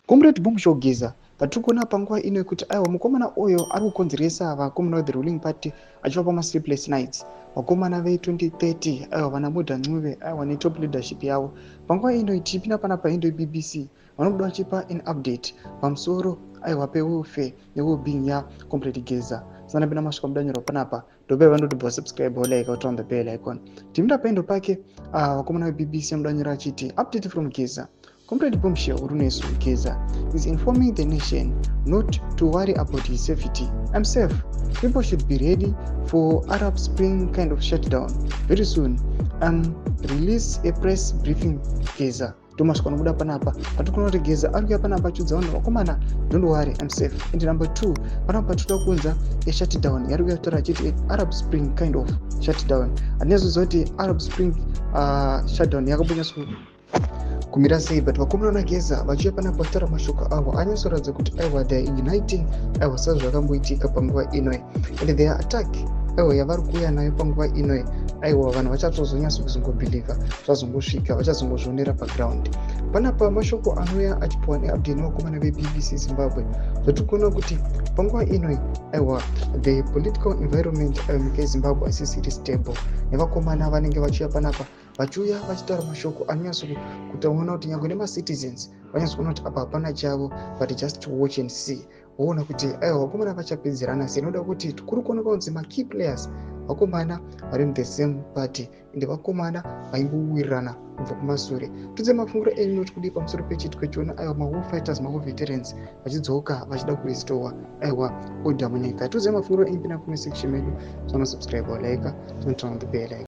Comrade Bombshell Geza, patiri kuona panguva ino yekuti aiwa, mukomana uyo ari kukonzeresa vakomana vethe ruling party achivapa masleepless nights. Vakomana ve2030, aiwa, vana Mudha Ncube, aiwa, netop leadership yavo. Panguva ino tichipinda panapa indo yeBBC, vanobuda vachipa an update pamusoro, aiwa, pewelfare newellbeing yacomrade Geza. Sanapinda masvika mudanyorwa panapa, ndopai vanoti bva subscribe, like, turn on the bell icon. Tipinda paendo pake, vakomana veBBC vanoda achiti, "Update from Geza. Comrade Bombshell Runesu Geza is informing the nation not to worry about his safety. I'm safe. People should be ready for Arab Spring kind of shutdown very soon. Release a press briefing." Geza ndomasvika nobuda panapa patikuona kuti Geza ari kuya panapa achiudza vanhu, "Vakomana, don't worry, I'm safe." And number two, panapa patinoda kuunza eshutdown yari kuya kutaura achiti Arab Spring kind of shutdown. Handinyazoziva kuti Arab Spring shutdown yakambonyatso kumira sei, but vakomana naGeza vachiuya panapa vachitaura mashoko avo anyatsoratidza kuti aiwa, they are igniting, aiwa, sazvakamboitika panguva inoi. And their attack, aiwa, yavari kuuya nayo panguva inoi, aiwa, vanhu vachatozonyatso kuzongobhilivha zvazongosvika, vachazongozvionera paground. Panapa mashoko anouya achipiwa neupdate nevakomana veBBC Zimbabwe. Zvatiri kuona kuti panguva inoi, aiwa, the political environment, aiwa, munyika yeZimbabwe haisisiri stable, nevakomana vanenge vachiuya panapa vachiuya vachitaura mashoko anonyatso kutaona kuti nyange nemacitizens vanyatso kuona kuti apa hapana chavo, but just watch and see, woona kuti aiwa, vakomana vachapedzerana sei. Inoda kuti kuri kuonekwa kunzi makey players vakomana vari muthe same party, ende vakomana vaimbowirirana kubva kumasure. Tudze mafungiro enyu noti kudii pamusoro pechiitiko chiona, aiwa, mawar fighters, mawar veterans vachidzoka vachida kurestore, aiwa, order munyika. Tudze mafungiro enyu pina comment section medu. Tinosubscribe, like, turn on the bell icon.